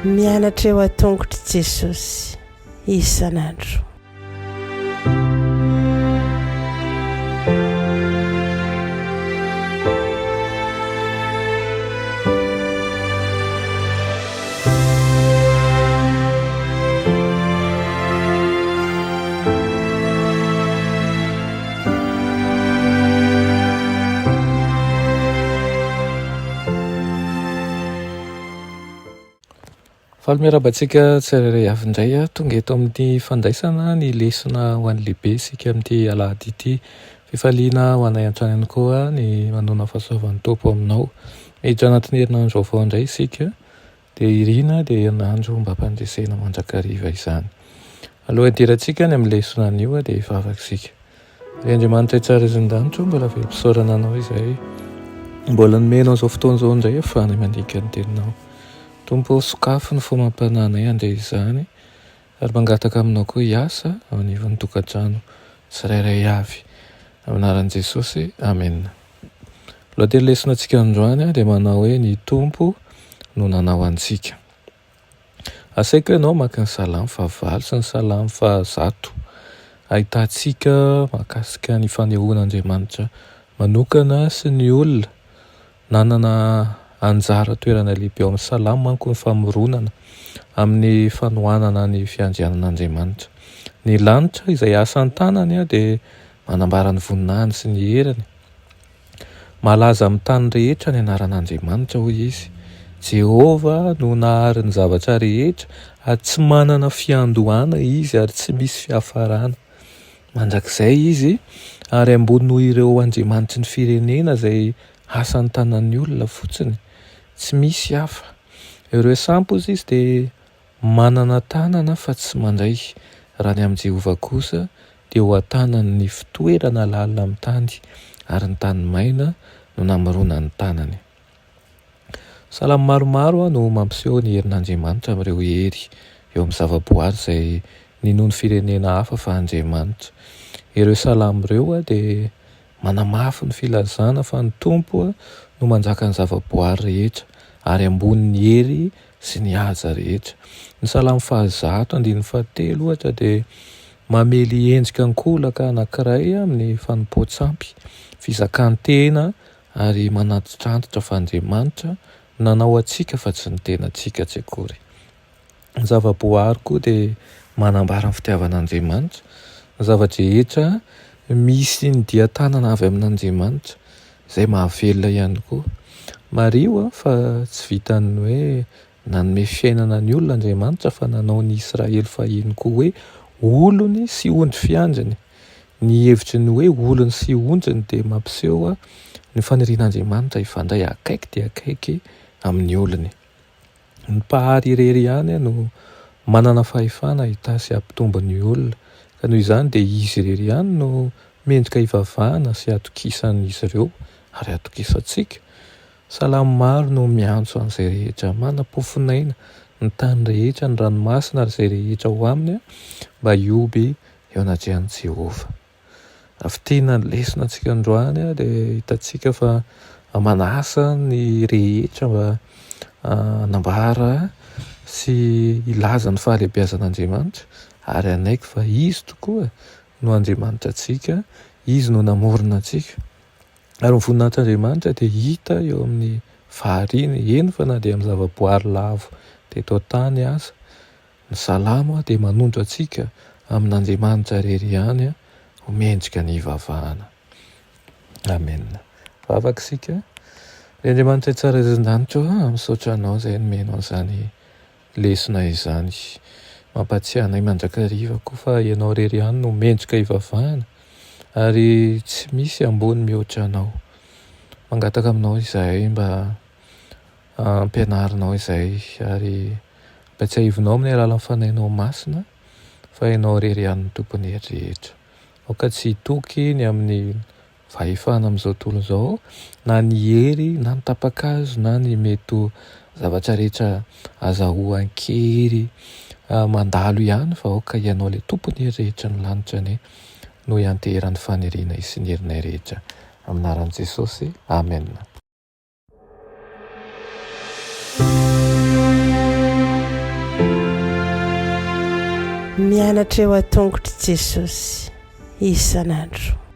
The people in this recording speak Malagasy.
Mianatra eo an-tongotr'i Jesosy isan'andro. Faly miarahaba antsika tsirairay avy indray tonga eto amin'ny fandraisana ny lesona ho an'ny lehibe isika amin'ity alahady ity. Fifaliana ho anay hatrany ihany koa ny manoana fahasoavan'ny Tompo aminao. Miditra anatin'ny herinandro vaovao indray isika dia irina dia herinandro mba hampandresena mandrakariva izany. Aloha hidirantsika any amin'ny lesona anio dia hivavaka isika. Ry Andriamanitra tsara izay an-danitra, mbola velom-pisaorana Anao izahay. Mbola nomenao izao fotoana izao indray ahafahanay mandinika ny Teninao. Tompo ô, sokafy ny fo amam-panahinay handre izany, ary mangataka Aminao koa hiasa ao anivon'ny tokantrano tsirairay avy. Amin'ny anaran'i Jesosy, amena. Lohateny lesona antsika androany dia manao hoe Ny Tompo no nanao antsika. Asaiko ianao maka ny Salamo fahavalo sy ny Salamo fahazato. Ahitantsika mahakasika ny fanehoan'Andriamanitra manokana sy ny olona. Nanana anjara toerana lehibe ao amin'ny Salamo manko ny famoronana amin'ny fanohanana ny fiandrianan'Andriamanitra. Ny lanitra izay asan-tanany dia manambara ny voninahiny sy ny heriny. Malaza amin'ny tany rehetra ny anaran'Andriamanitra, hoy izy. Jehovah no nahary ny zavatra rehetra, ary tsy manana fiandohana izy ary tsy misy fiafarana. Mandrakizay izy, ary ambony noho ireo andriamanitry ny firenena izay asan'ny tanan'ny olona fotsiny. Tsy misy hafa. Ireo sampy, hoy izy, dia Manana tanana fa tsy mandray. Raha ny amin'i Jehovah kosa, dia ho an-tanany ny fitoerana lalina amin'ny tany, ary ny tany maina no namoronany ny tanany. Salamo maromaro no mampiseho ny herin'Andriamanitra amin'ireo hery eo amin'ny zavaboary izay ninoan'ny firenena hafa fa andriamanitra. Ireo salamo ireo dia Manamafy ny filazana fa ny Tompo no manjaka ny zavaboary rehetra ary ambonin'ny hery sy ny haja rehetra. Ny Salamo fahazato andininy fahatelo ohatra dia mamely endrika ankolaka anankiray amin'ny fanompoan-tsampy, fizakan-tena ary manantitrantitra fa Andriamanitra nanao antsika fa tsy ny tenantsika tsy akory. Ny zava-boahary koa dia manambara ny fitiavan'Andriamanitra. Ny zava-drehetra misy ny dian-tanana avy amin'Andriamanitra, izay mahavelona ihany koa. Mariho fa tsy vitan'ny hoe nanome fiainana ny olona Andriamanitra fa nanao ny Israely fahiny koa hoe olony sy ondry fiandriny. Ny hevitry ny hoe olony sy ondriny dia mampiseho ny fanirian'Andriamanitra hifandray akaiky dia akaiky amin'ny olony. Ny Mpahary irery ihany no manana fahefana hitahy sy hampitombo ny olona, ka noho izany dia Izy irery ihany no mendrika hivavahana sy hatokisan'izy ireo ary hatokisantsika. Salamo maro no miantso an'izay rehetra manam-pofonaina, ny tany rehetra, ny ranomasina ary izay rehetra ao aminy mba hihoby eo anatrehan'i Jehovah. Raha fintinina ny lesona antsika androany dia hitantsika fa manasa ny rehetra mba hanambara sy hilaza ny fahalehibiazan'Andriamanitra ary hanaiky fa Izy tokoa no Andriamanitra antsika, Izy no namorona antsika. Ary ny voninahitr'Andriamanitra dia hita eo amin'ny fahariany, eny fa na dia amin'ny zavaboary lavo teto an-tany aza. Ny Salamo dia manondro antsika amin'Andriamanitra irery ihany ho mendrika ny hivavahana. Amena. Vavaka isika. Ry Andriamanitra tsara izay an-danitra ô, misaotra Anao izay nomenao an'izany lesona izany. Mampahatsiahy anay mandrakariva koa fa Ianao irery ihany no mendrika hivavahana ary tsy misy ambony mihoatra Anao. Mangataka Aminao izahay mba Ampianarinao izay ary ampatsiahivinao amin'ny alalan'ny Fanahinao Masina fa Ianao irery ihany no Tompon'ny hery rehetra. Aoka tsy hitoky ny amin'ny fahefana amin'izao tontolo izao, na ny hery, na ny tapa-kazo, na ny mety ho zavatra rehetra azahoan-kery mandalo ihany fa aoka Ianao ilay Tompon'ny hery rehetra ny lanitra anie no hianteheran'ny fanirianay sy ny herinay rehetra. Amin'ny anaran'i Jesosy, Amena. Mianatra eo an-tongotr'i Jesosy isan'andro.